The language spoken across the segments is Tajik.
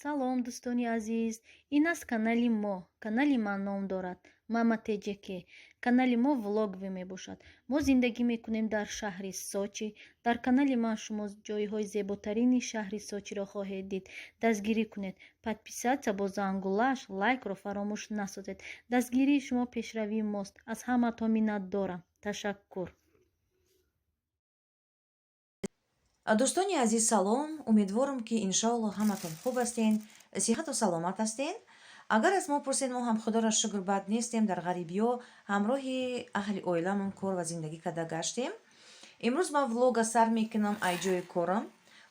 Салом, дӯстони азиз! Ин аст канали мо. Канали ман ном дорад Мама ТҶК. Канали мо влоговый мебошад. Мо зиндагӣ мекунем дар шаҳри Сочи. Дар канали ман шумо ҷойҳои зеботарини шаҳри Сочиро хоҳед дид. Дастгирӣ кунед. Подписаться бо зангулаш, лайкро фаромӯш насозед. Дастгирии шумо пешравии мост. Аз ҳаматон миннатдорам. Ташаккур. Дӯстони азиз, салом! Умедворам, ки иншоалло ҳаматон хуб ҳастен, сиҳату саломат ҳастен. Агар аз мо пурсед, мо ҳам, худоро шукр, бад нестем. Дар ғарибиё ҳамроҳи аҳли оиламон кор ва зиндагӣ карда гаштем. Имрӯз ман влога сар мекунам ай ҷои корам.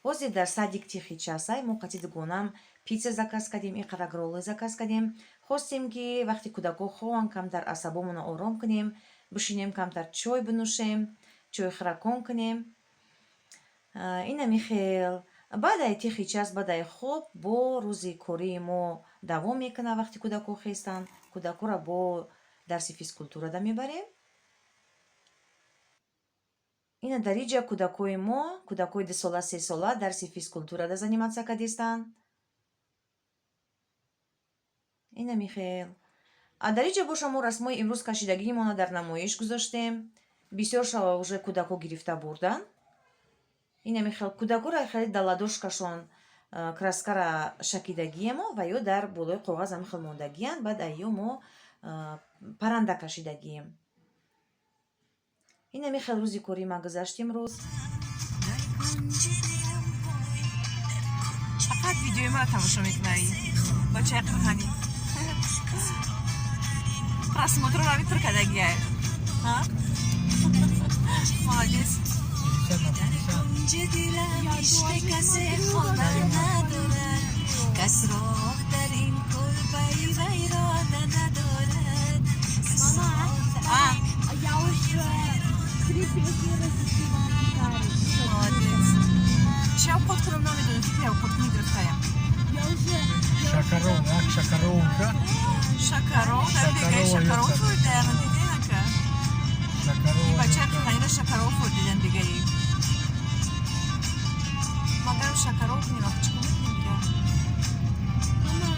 Ҳозир дар садик тихий час ай. Мо қати дугонам пицца заказ кардем, иқарак роллы заказ кардем. Хостем, ки вақти кӯдакҳо хованд, камтар асабомонро ором кунем, бишинем, камтар чой бинӯшем, чойхӯракон кунем. Инами хел. Баъд ай тихий час, баъд ай хоб, бо рӯзи кории мо давом мекунад. Вақти кӯдакҳо хестанд, кӯдакҳоро бо дарси физкультурада мебарем. Ина дар иҷа кӯдакҳои мо, кӯдакҳои 2-сола, 3-сола дарси физкультурада заниматься кардистанд. Инами хел. А дар иҷа боша, мо расмҳои имрӯз кашидагиимонро дар намоиш гузоштем. Бисёр шава уже кӯдакҳо гирифта бурданд. Инами хел, кӯдакҳоро хеле да ладошкашон краскара шакидагиемо ва ё дар болои коғаз ҳами хел мондагиянд. Баъд айё мо парранда кашидагием. Инами хел рӯзи кории ман гузашт имрӯз. Фақат видеои маро тамошо мекунӣ, бачаи қурҳанӣ. Просмотрро ҳами пур кардагиай. Молодец. Кунҷи дилам ишқи касе хона надорад, кас роҳ дар ин кулбаи вайрона надорад. А, Я уже три песни разучила на гитаре. Молодец. Чӣ овқот кунам, намедонам, фикри овқот кунӣ гирифтаям. Я уже... Шакаров, як шакаровка. Шакаров дар бегаи шакаров фурдаям, диденака? Шакаров. Бачаи қурҳаниро шакаров фурдидан бегаи. Магарам шакаров кунем, ах, чӣ кунем дига? Мама,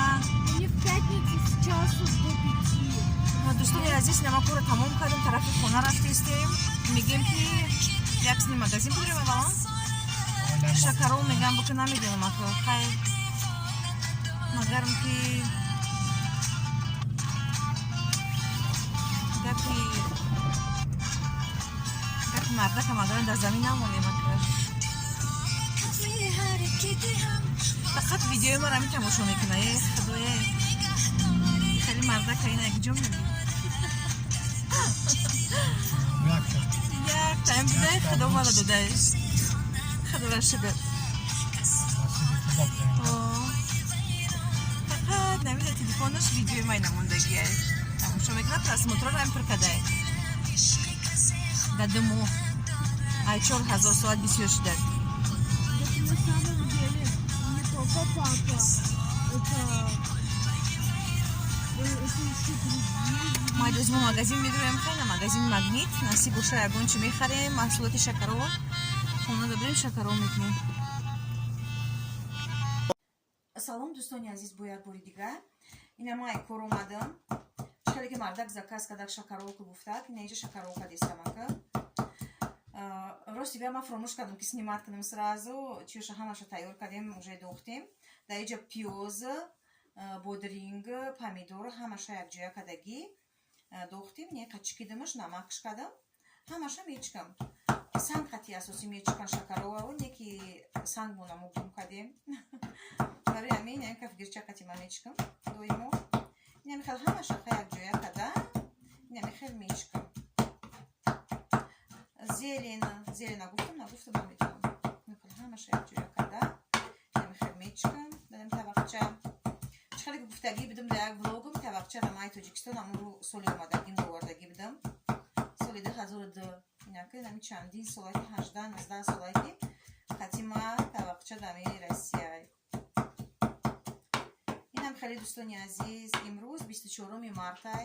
А, мне в пятницу с 1 до 5. Дӯстони азиз, нама корро тамом кардем, тарафи хона рафтистем. Мегем, ки як сини магазин бурем аввалан. Шакаров мегам, бука намедонам, ако хай, магарам ки гапи мардака магарам дар замин намонем, ака. Фақат видеои маро ҳамин тамошо мекуна. Е худое, хеле мардака ина якҷо мебинӣ. Як таим будай, худо мара додаеш, худоро шукр. Фақат намида телефонаш видеои май намондагиай тамошо мекунад, просмотрро ҳам пур кадай. Дар 2 моҳ ай 4000 соат бисёр шудад. Так на самом деле не только папа. Это еще другие. Мо мо магазин медроем, хайна магазин Магнит, насиб боша, ягон чи мехарем, маҳсулоти шакарова хона дабрем, шакаров мекунем. Салом, дӯстони азиз, бо як бори дигар. Ина ма ай кор омадам. Чӣ ки мардак заказ кардак, шакаровка гуфтак, ина иҷа шакаровка дистамака. Рости гап, ман фаромӯш кардам, ки снимать кунам сразу. Чиёша ҳамаша тайёр кардем, уже духтем. Дар иҷа пиёз, бодринг, помидор ҳамаша якҷоя кардагӣ духтем. Не қачикидимаш, намакш кардам, ҳамаша мечикам. Санг қати асосӣ мечикан шакаровао, не ки санг бо намо гум кардем. Барои ҳамин ин кафгирча қати ман мечикам доимо. Инами хел ҳамаша ха якҷоя карда, инами хел мечикам. Зелена, зелена гуфтам, нагуфтам, наметавонам. Ҳамаша якҷоя карда, инами хел мечикам дар табақча. Чӣ хеле гуфтагӣ будам дар як влогам, табақча май Тоҷикистон амру соли омадагим овардагӣ будам, соли 2002. Инаки нами чандин солаки, 18, 19 солаки қатима табақча дами Россия. Инам хеле, дӯстони азиз, имрӯз 24-уми мартай.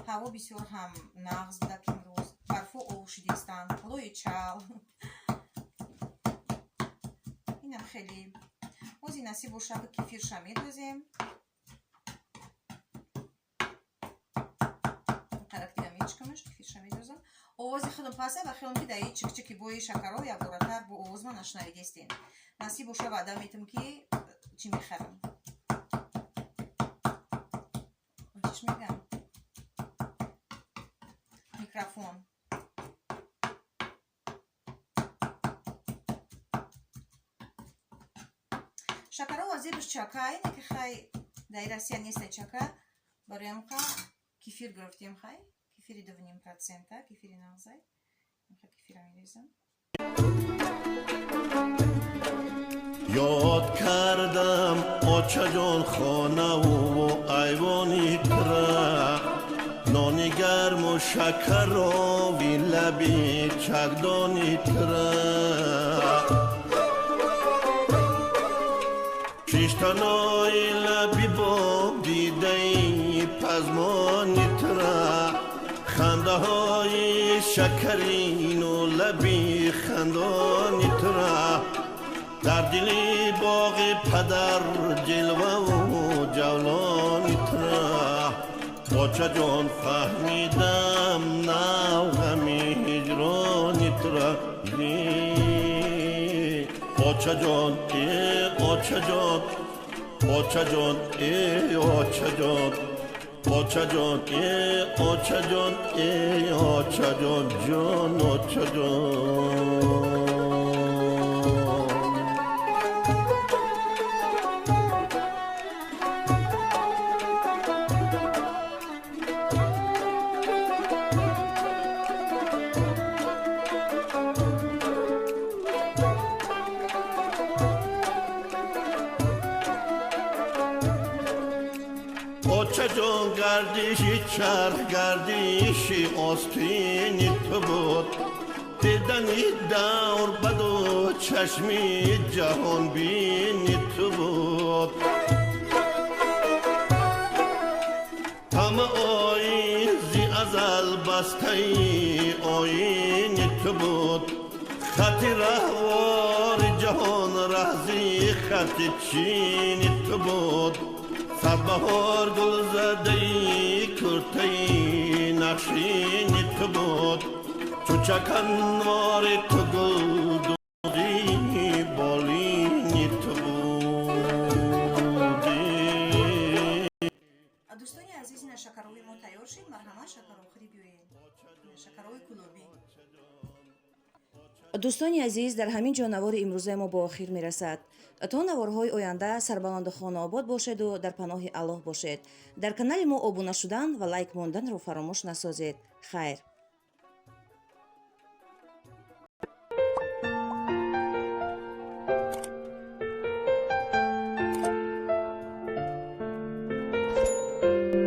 Ҳаво бисёр ҳам нағз будак имрӯз, барфо об шидистанд, лои чал. Инам хеле. Ози насиб боша, кефирша медозем. Қарак дига мечикамаш, кефирша медозам. Овози худам паса ва хелом ки даи чикчики бои шакаро якборатар бо овоз ман нашнавидестен. Насиб боша, ваъда метам ки чӣ мехарам. Чиш мегам? Микрофон. Шакаро азебш чака, ине ки хай дар Россия нестай чака, бароям қа кефир гирифтем хай, кефири 2,5%, кефири нағзай. Ха кефира мерезам. Ёд кардам, очаҷон, хонаву айвони тра, нони гарму шакарови лаби чагдони тра, шиштанои лаби боб дидаи пазмони тра, хандаҳои шакарину лаби хандони тра, дар дили боғи падар ҷилваву ҷавлони тра. Очаҷон, фаҳмидам нав ғами ҳиҷрони тра. Очаҷон, э очаҷон, очаҷон, э очаҷон, очаҷон, э очаҷон, э очаҷон, ҷон очаҷон. Очаҷон, гардиши чарх, гардиши остини ту буд, дидани давр баду чашми ҷаҳонбини ту буд. Ҳама оизи азал бастаи оини ту буд, хати раҳвори ҷаҳон раҳзи хати чини ту буд. Садбаҳор гулзадаи куртаи нақшини ту буд, чу чаканвори ту гулдуди болини ту буди. Дӯстони азиз, ина шакарови мо тайёр шид. Марҳамат, шакаровхӯрӣ биёед. Ина шакарови кулобӣ. Дӯстони азиз, дар ҳамин ҷо навори имрӯзаи мо ба охир мерасад. То наворҳои оянда сарбаланду хонаобод бошеду дар паноҳи Аллоҳ бошед. Дар канали мо обуна шудан ва лайк монданро фаромӯш насозед. Хайр.